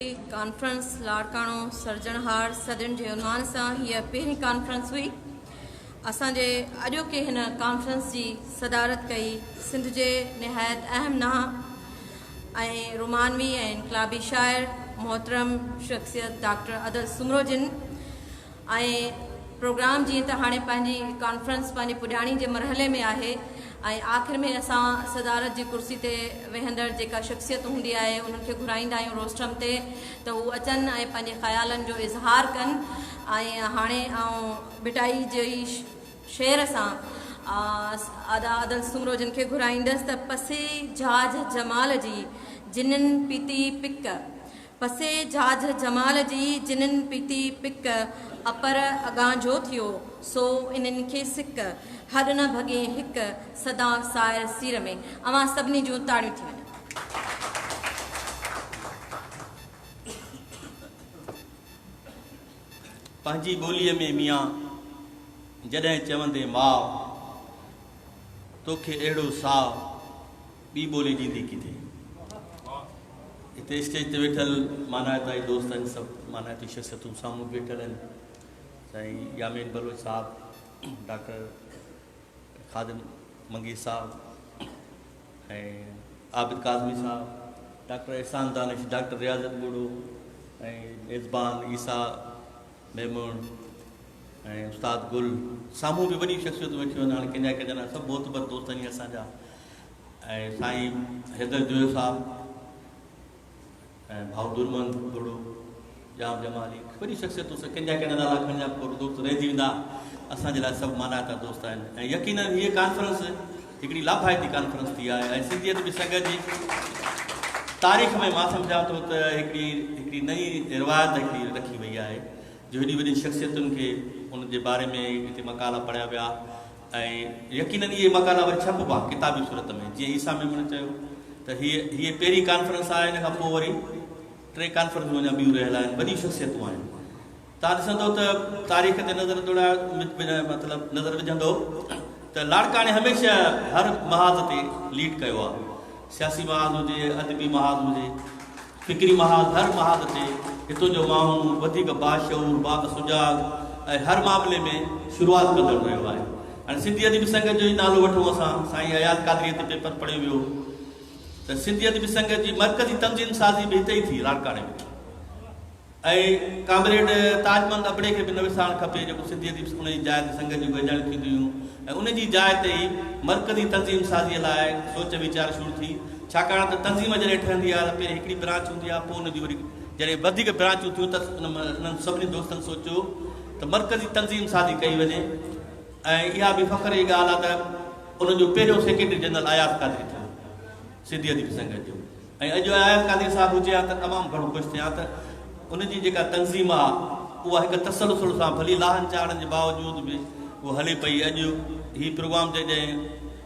Conference Larkana سرجڻهار صدين جي عنوان سان هيء پهرين ڪانفرنس هئي. اسان جي اڄوڪي هن ڪانفرنس جي صدارت ڪئي سنڌ جي نهايت اهم نانء ۽ رومانوي ۽ انقلابي شاعر محترم شخصيت ڊاڪٽر ادل سومرو جن ۽ پروگرام جيئن ته هاڻي پنهنجي ڪانفرنس پنهنجي پڄاڻي جي مرحلي ۾ آهي ۽ آخر ۾ اسان صدارت جي ڪرسي تي ويهندڙ جيڪا شخصيت هوندي آهي انهن کي گهرائيندا آهيون روسٽرم تي ته هو اچن ۽ پنهنجي خيالن جو اظهار ڪن ۽ هاڻي آئون ڀٽائي جي ئي شعر سان ادا ادل سومرو جن کي گهرائيندس ته پسي جاج جمال جي جنن پيتي پڪ پسي جاجهه جمال جي، جنھن پيتي پڪ، اپر اڳانجهو ٿيو، سو انھن کي سڪ، ھڏ نه ڀڳين ھڪ، سدا سائر سير ۾. اوھان سڀني جون تاڙيون ٿي وڃن. پنھنجي ٻوليء ۾ ميان، جڏھن چوندين ماء، توکي اھڙو ساء، ٻي ٻولي ڏيندي ڪٿي؟ هتي اسٽيج تي ويٺل مانائتا ئي دوست آهن، سڀ مانائتيون شخصيتون سامهون به ويٺل آهن، سائين يامين بلوچ صاحب، ڊاڪٽر خادم منگي صاحب ۽ عابد ڪاظمي صاحب، ڊاڪٽر احسان دانش، ڊاڪٽر رياضت ٻوڙو ۽ ميزبان عيسيٰ ميمڻ ۽ استاد گل، سامهون به وڏيون شخصيتون ويٺيون آهن، هاڻي ڪنهن جا ڪنهن جا نالا سڀ معتبر دوست آهن اسان جا ۽ سائين حيدر جويو صاحب ۽ ڀائو درمند ٻرڙو، ڄام جمالي، وڏيون شخصيتون سڀ ڪنهن جا ڪنهن جا نالا کڻجان پوء دوست رهجي ويندا، اسان جي لاء سڀ مانائتا دوست آهن ۽ يقينن هيء ڪانفرنس هڪڙي لاڀائتي ڪانفرنس ٿي آهي ۽ سنڌي ادبي سنگت جي تاريخ ۾ مان سمجهان ٿو ته هڪڙي هڪڙي نئين روايت هڪڙي رکي وئي آهي جو هيڏي وڏين شخصيتن کي ان جي باري ۾ هتي مقالا پڙهيا ويا ۽ يقينن اهي مقالا وري ڇپبا ڪتابي صورت ۾ جيئن عيسيٰ ميمڻ چيو ته هيء هيء پهرين ڪانفرنس آهي ان کان پوء وري ٽي ڪانفرنسون اڃا ٻيون رهيل آهن وڏيون شخصيتون آهن توهان ڏسندو ته تاريخ تي نظر دوڙايو مطلب نظر وجهندو ته لاڙڪاڻي هميشه هر محاذ تي ليڊ ڪيو آهي سياسي محاذ هجي ادبي محاذ هجي فڪري محاذ هر محاذ تي هتو جو ماڻهو وڌيڪ باشعور با سجاڳ ۽ هر معاملي ۾ شروعات ڪندڙ رهيو آهي هاڻي سنڌي ادبي سنگت جو ئي نالو وٺون اسان سائين اياز قادري تي پيپر پڙهيو ويو ته سنڌي ادبي سنگت جي مرڪزي تنظيم سازي به هتي ئي ٿي لاڙڪاڻي ۾ ۽ ڪامريڊ تاج محمد ابڙي کي به نه وسارڻ کپي جيڪو سنڌي اديب ان جي جاء تي سنگت جون گڏجاڻيون ٿينديون هيون ۽ ان جي جاء تي ئي مرڪزي تنظيم سازيء لاء سوچ ويچار شروع ٿي ڇاڪاڻ ته تنظيم جڏهن ٺهندي آهي ته پهرين هڪڙي برانچ هوندي آهي پوء ان جون وري جڏهن وڌيڪ برانچون ٿيون ته انهن سڀني دوستن سوچيو ته مرڪزي تنظيم سازي ڪئي وڃي ۽ اها به فخر جي ڳالهه آهي ته ان جو پهريون سيڪريٽري جنرل اياز قادري ٿيو سنڌي ادبي سنگت جو. ۽ اڄ اياز قادري صاحب هجي ها ته تمام گهڻو خوش ٿئي ها ته ان جي جيڪا تنظيم آ اها هڪ تسلسل سان ڀلي لاهن چاڙهن جي باوجود به اهو هلي پئي اڄ هي پروگرام جڏهن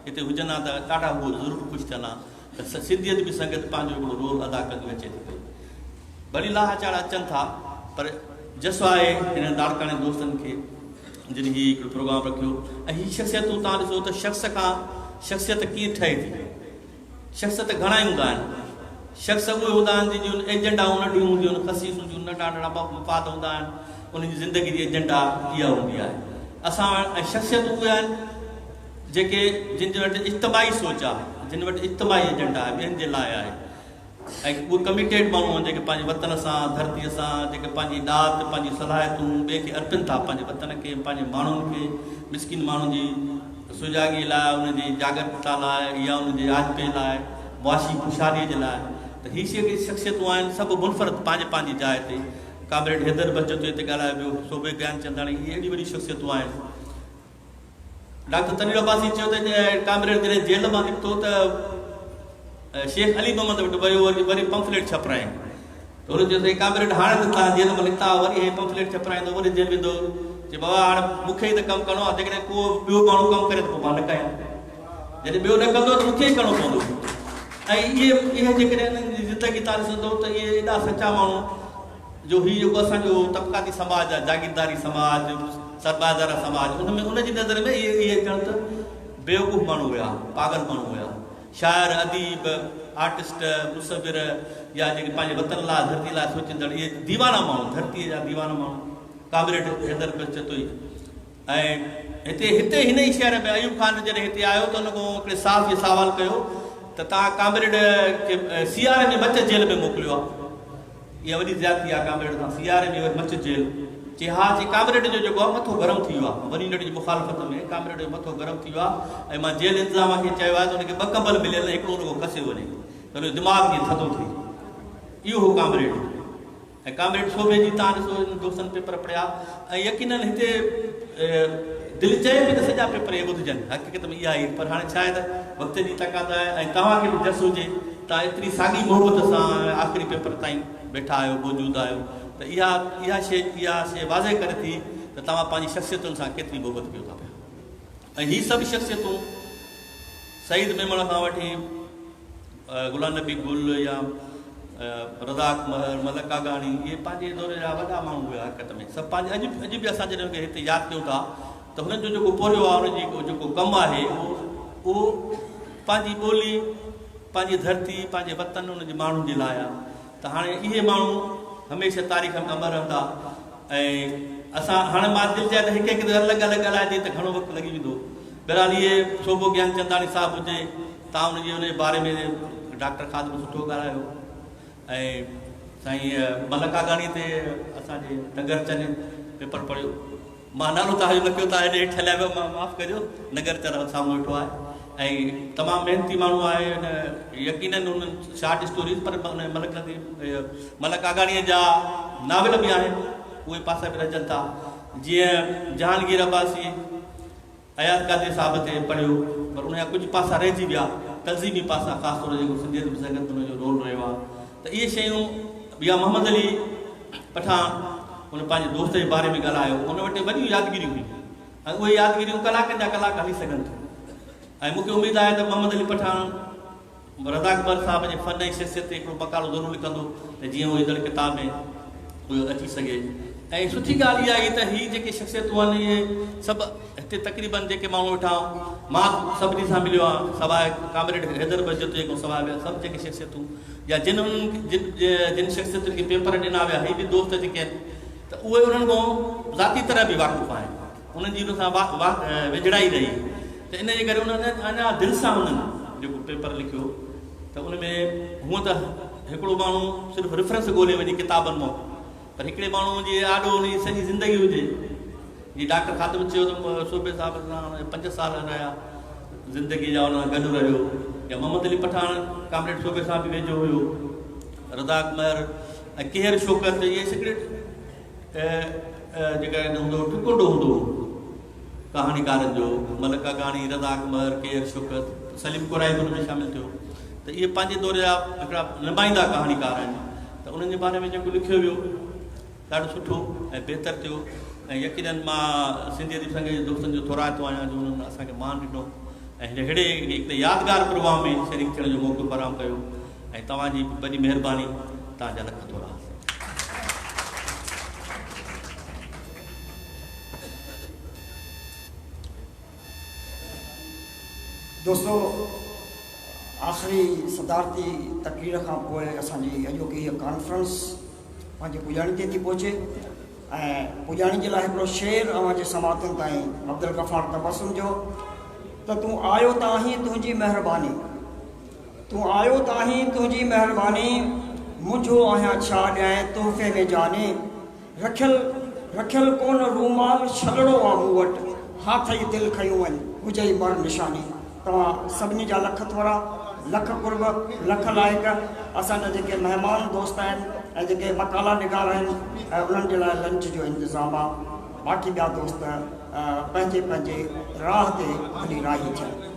هتي هجن ها ته ڏاڍا هو ضرور خوش ٿين ها ته سنڌي ادبي سنگت پنهنجو هڪڙو رول ادا ڪندي اچي ٿي پئي ڀلي لاها چاڙها اچن ٿا پر جس آهي هنن لاڙڪاڻي دوستن کي جن هي هڪڙو پروگرام رکيو ۽ هي شخصيتون تان ڏسو ته شخص کان شخصيت ڪيئن ٺهي ٿي شخص ته گهڻا ئي هوندا آهن. شخص اهي هوندا آهن جن جون ايجنڊائون ننڍيون هونديون آهن، خسيس هونديون آهن، ننڍا ننڍا مفاد هوندا آهن، انهن جي زندگي جي ايجنڊا اها هوندي آهي. اسان وٽ ۽ شخصيتون اهي آهن جيڪي جن وٽ اجتماعي سوچ آهي، جن وٽ اجتماعي ايجنڊا آهي، ٻين جي لاء آهي ۽ اهي ڪميٽيڊ ماڻهو آهن جيڪي پنهنجي وطن سان، ڌرتيء سان، جيڪي پنهنجي ڏات، پنهنجون صلاحيتون ٻئي کي ارپين ٿا، پنهنجي وطن کي، پنهنجي ماڻهن کي، مسڪين ماڻهن جي سجاڳيء لاء، ان جي جاڳرتا لاء يا ان جي آجپي لاء، معاشي خوشحاليء جي لاء ته هي جيڪي شخصيتون آهن سڀ منفرد پنهنجي پنهنجي جاء تي، ڪامريڊ حيدر بخش جتوئي تي ڳالهايو ويو، سوڀي گيانچنداڻي، اهي اهڙيون وڏيون شخصيتون آهن. ڊاڪٽر تنوير عباسي چيو ته ڪامريڊ جڏهن جيل مان نڪتو ته شيخ علي محمد وٽ ويو وري پمفليٽ ڇپرائين. ته هن چيو سائين ڪامريڊ هاڻي ته توهان جيل مان نڪتا آهيو وري هي پمفليٽ ڇپرائيندو وري جيل ويندو. چي بابا هاڻي مون کي ئي ته ڪم ڪرڻو آهي جيڪڏهن ڪو ٻيو ماڻهو ڪم ڪري ته پوء مان نه ڪيان. جڏهن ٻيو نه ڪندو ته مون کي ئي ڪرڻو پوندو. ۽ اهي اهي جيڪڏهن انهن جي زندگي تان ڏسندو ته اهي ايڏا سچا ماڻهو جو هي جيڪو اسان جو طبقاتي سماج آهي جاگيرداري سماج سرمائيدارا سماج ان ۾ ان جي نظر ۾ اهي اهي ڄڻ ته بيوقوف ماڻهو هيا پاڳل ماڻهو هيا. شاعر، اديب، آرٽسٽ، مصور، يا جيڪي پنهنجي وطن لاء ڌرتي لاء سوچيندڙ اهي ديوانا ماڻهو ڌرتيء جا ديوانا ماڻهو ڪامريڊ حيدر بخش جتوئي ۽ هتي هتي هن ئي شهر ۾ ايوب خان جڏهن هتي آيو ته ان کان هڪڙي صحافي سوال ڪيو ته توهان ڪامريڊ کي سياري ۾ مچ جيل ۾ موڪليو آهي اها وڏي زيادتي آهي ڪامريڊ سان سياري ۾ وري مچ جيل چي ها چي ڪامريڊ جو جيڪو آهي مٿو گرم ٿي ويو آهي ون يونٽ جي مخالفت ۾ ڪامريڊ جو مٿو گرم ٿي ويو آهي ۽ مان جيل انتظام کي چيو آهي ته ان کي ٻه ڪمبل مليل هڪڙو ان کان کسيو وڃي ته ان جو دماغ جيئن ٿڌو ٿئي اهو هو ڪامريڊ ۽ ڪامريڊ سوڀي جي تان ڏسو انهن دوستن پيپر پڙهيا ۽ يقينن هتي دل چئي پئي ته سڄا پيپر اهي ٻڌجن حقيقت ۾ اها آهي پر هاڻي ڇا آهي ته وقت جي تقاضا آهي ۽ توهان کي به جس هجي توهان ايتري ساڳي محبت سان آخري پيپر تائين ويٺا آهيو موجود آهيو ته اها اها شيء اها شيء واضح ڪري ٿي ته توهان پنهنجي شخصيتن سان ڪيتري محبت ڪيو ٿا پيا ۽ هي سڀ شخصيتون سعيد ميمڻ کان وٺي غلام نبي گل يا رزاق مهر، ملڪ آگاڻي اهي پنهنجي دور جا وڏا ماڻهو هيا حقيقت ۾ سڀ پنهنجي اڄ اڄ به اسان جڏهن کي هتي ياد ڪيون ٿا ته هنن جو جيڪو پورهيو آهي ان جي جيڪو ڪم آهي اهو اهو پنهنجي ٻولي پنهنجي ڌرتي پنهنجي وطن ان جي ماڻهن جي لاء آهي ته هاڻي اهي ماڻهو هميشه تاريخ ۾ امر رهندا ۽ اسان هاڻي مان دل چاهي ته هڪ هڪ تي الڳ الڳ ڳالهائجي ته گهڻو وقت لڳي ويندو بهرحال اهي سوڀو گيانچنداڻي صاحب هجي تان ان جي ان جي باري ۾ ڊاڪٽر خادم سٺو ڳالهايو ۽ سائين ملڪ آگاڻي تي اسان جي ننگر چن پيپر پڙهيو مان نالو توهان جو لکيو توهان هيڏي هيٺ هليا ويو مان معاف ڪجو ننگر چن سامهون ويٺو آهي ۽ تمام محنتي ماڻهو آهي ان يقينن انهن شارٽ اسٽوريز پر ان ملڪ لطيف ملڪ آگاڻي جا ناول به آهن اهي پاسا به رهجن ٿا جيئن جهانگير عباسي اياز قادري صاحب تي پڙهيو پر ان جا ڪجهه پاسا رهجي ويا، تنظيمي پاسا خاص طور جيڪو سنڌي ادبي سنگت ۾ ان جو رول رهيو آهي ته اهي شيون يا محمد علي پٺاڻ ان پنهنجي دوست جي باري ۾ ڳالهايو ان وٽ وڏيون يادگيريون هيون ۽ اهي يادگيريون ڪلاڪن جا ڪلاڪ هلي سگهن ٿيون ۽ مون کي اميد آهي ته محمد علي پٺاڻ رزاق اڪبر صاحب جي فن ۽ شخصيت تي هڪڙو مقالو ضرور لکندو ته جيئن اهو ايندڙ ڪتاب ۾ اهو اچي سگهي ۽ سٺي ڳالهه اها آهي ته هي جيڪي شخصيتون آهن اهي سڀ هتي تقريبن جيڪي ماڻهو ويٺا آهن مان سڀني سان مليو آهيان سواء ڪامريڊ حيدر بخش جتوئي کان سواء ٻيا سڀ جيڪي شخصيتون يا جن انهن جن جن شخصيتن کي پيپر ڏنا ويا هي به دوست جيڪي آهن ته اهي انهن کان ذاتي طرح به واقف آهن انهن جي ان سان ويجهڙائي رهي ته ان جي ڪري انهن اڃا دل سان انهن جيڪو پيپر لکيو ته ان ۾ هونء ته هڪڙو ماڻهو صرف ريفرنس ڳولي وڃي ڪتابن مان پر هڪڙي ماڻهو جي آڏو ان جي سڄي زندگي هجي جي ڊاڪٽر خادم چيو ته صوبي صاحب سان پنج سال رهيا زندگي جا ان سان گڏ رهيو يا محمد علي پٺاڻ ڪامريڊ صوبي سان به ويجهو هيو رزاق مهر ۽ ڪيهر شوڪت اهي سگريٽ جيڪا هوندو هو ٽڪنڊو هوندو هو ڪهاڻيڪارن جو ملڪ اگهاڻي، رزاق مهر، ڪيهر شوڪت، سليم ڪورائي به ان ۾ شامل ٿيو ته اهي پنهنجي دور جا هڪڙا نمائندا ڪهاڻيڪار آهن ته انهن جي باري ۾ جيڪو لکيو ويو ڏاڍو سٺو ۽ بهتر ٿيو ۽ يقينن مان سنڌي ادبي سنگت جي دوستن جو ٿورائتو آهيان جو انهن اسان کي مان ڏنو ۽ ههڙي هڪ يادگار پروگرام ۾ شريڪ ٿيڻ جو موقعو فراهم ڪيو ۽ توهان جي وڏي مهرباني توهان جا لک ٿورا. دوستو آخري صدارتي تقرير کان پوء اسان جي اڄوڪي هيء ڪانفرنس پنهنجي پڄاڻي تي ٿي پهچي ۽ پڄاڻي جي لاء هڪڙو شعر اوهان جي سماعتن تائين عبدالغفار تبسم جو ته تون آيو ته آهين تنهنجي مهرباني تون آيو ته آهين تنهنجي مهرباني منهنجو آهيان ڇا ڏيانء تحفي ۾ جاني رکيل رکيل ڪونه رومال ڇلڙو آ مون وٽ هاٿ ئي دل کنيون وڃ هجئي مر نشاني توهان سڀني جا لک ٿورا لک قرب لک لائق اسان جا جيڪي مهمان دوست آهن ۽ جيڪي مقالا نگار آهن انهن جي لاء لنچ جو انتظام آ باقي ٻيا دوست پنهنجي پنهنجي راهه تي هلي راهي ٿين.